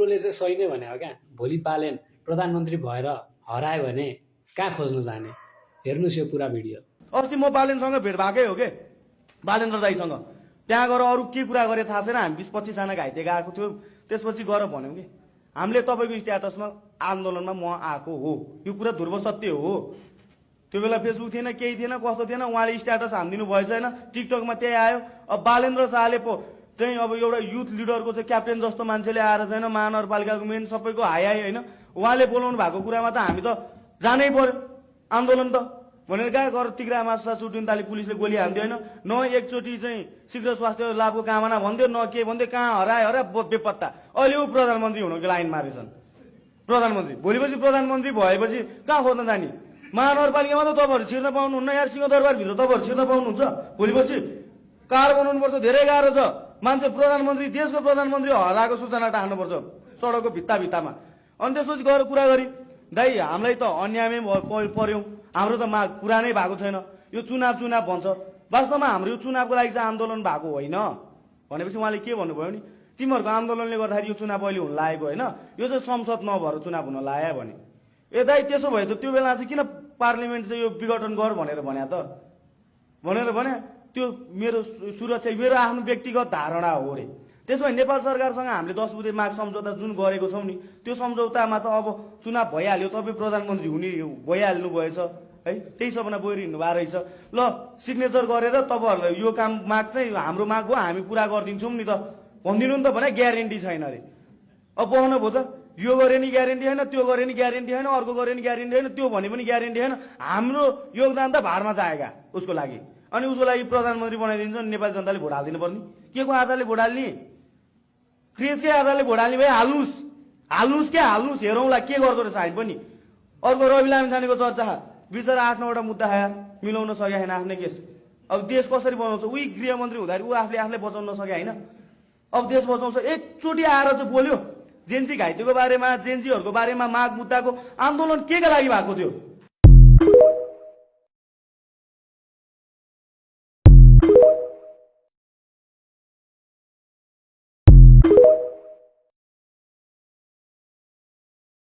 ओप्रोले चाहिँ सही नै भने हो क्या। भोलि बालेन प्रधानमन्त्री भएर हरायो भने कहाँ खोज्न जाने? हेर्नुहोस् यो पुरा भिडियो। अस्ति म बालेनसँग भेट भएकै हो के, बालेन्द्र दाईसँग। त्यहाँ गएर अरू के कुरा गरे थाहा छैन, हामी 20-25 जना घाइते गएको थियो। त्यसपछि गएर भन्यौँ कि हामीले तपाईँको स्ट्याटसमा आन्दोलनमा म आएको हो, यो कुरा ध्रुव सत्य हो। त्यो बेला फेसबुक थिएन, केही थिएन, कस्तो थिएन, उहाँले स्ट्याटस हानिदिनु भएछ होइन, टिकटकमा त्यही आयो। अब बालेन्द्र शाहले पो चाहिँ अब एउटा युथ लिडरको चाहिँ क्याप्टेन जस्तो मान्छेले आएर छैन, महानगरपालिकाको मेन सबैको हाई होइन, उहाँले बोलाउनु भएको कुरामा त हामी त जानै पर्यो आन्दोलन त भनेर कहाँ गएर तिग्रामा सुटिन ताली पुलिसले गोली हान्दियो होइन, न एकचोटि चाहिँ शीघ्र स्वास्थ्य लाभको कामना भन्थ्यो, न के भन्थ्यो, कहाँ हरायो बेपत्ता। अहिले ऊ प्रधानमन्त्री हुनुको लाइन मारेछन्। प्रधानमन्त्री भोलिपछि प्रधानमन्त्री भएपछि कहाँ खोज्न जाने? महानगरपालिकामा त तपाईँहरू छिर्न पाउनुहुन्न यार, सिंहदरबारभित्र तपाईँहरू छिर्न पाउनुहुन्छ। भोलिपछि कार बनाउनुपर्छ, धेरै गाह्रो छ। मान्छे प्रधानमन्त्री, देशको प्रधानमन्त्री हराएको सूचना टार्नुपर्छ सडकको भित्तामा। अनि त्यसपछि गएर कुरा गरी दाइ हामीलाई त अन्यायमै पर्यौँ, हाम्रो त माग पुरा नै भएको छैन, यो चुनाव भन्छ। वास्तवमा हाम्रो यो चुनावको लागि चाहिँ आन्दोलन भएको होइन भनेपछि उहाँले के भन्नुभयो नि, तिमीहरूको आन्दोलनले गर्दाखेरि यो चुनाव अहिले हुन लागेको होइन, यो चाहिँ संसद नभएर चुनाव हुन लाग्यो भने। ए दाइ त्यसो भए त त्यो बेला चाहिँ किन पार्लिमेन्ट चाहिँ यो विघटन गर भनेर भने त्यो मेरो सुरक्षा, मेरो आफ्नो व्यक्तिगत धारणा हो रे। त्यसमा नेपाल सरकारसँग हामीले 10 बुँदे माग सम्झौता जुन गरेको छौँ नि, त्यो सम्झौतामा त अब चुनाव भइहाल्यो, तपाईँ प्रधानमन्त्री हुने भइहाल्नु भएछ है, त्यही सपना बोएर हिँड्नु भएको रहेछ। ल सिग्नेचर गरेर तपाईँहरूलाई यो काम माग चाहिँ हाम्रो माग हो, हामी पुरा गरिदिन्छौँ नि त भनिदिनु नि त भने ग्यारेन्टी छैन अरे। अब बहनु भयो त, यो गरे नि ग्यारेन्टी होइन, त्यो गरे नि ग्यारेन्टी होइन, अर्को गरे नि ग्यारेन्टी होइन, त्यो भने पनि ग्यारेन्टी होइन। हाम्रो योगदान त भाडमा जाएगा उसको लागि। अनि उसको लागि प्रधानमन्त्री बनाइदिन्छ, नेपाली जनताले भोट हालिदिनु पर्ने। के को आधारले भोट हाल्ने? क्रेजकै आधारले भोट हाल्ने भए हाल्नुहोस् क्या, हाल्नुहोस्, हेरौँला के गर्दो रहेछ हामी पनि। अर्को रवि लामिछानेको चर्चा, बिचरा 8-9वटा मुद्दा आयो, मिलाउन सके होइन आफ्नै केस। अब देश कसरी बनाउँछ? उही गृहमन्त्री हुँदाखेरि ऊ आफूले बचाउन नसके होइन, अब देश बचाउँछ। एकचोटि आएर चाहिँ बोल्यो जेन्जी घाइतेको बारेमा, जेन्जीहरूको बारेमा, माग मुद्दाको आन्दोलन के का लागि भएको थियो?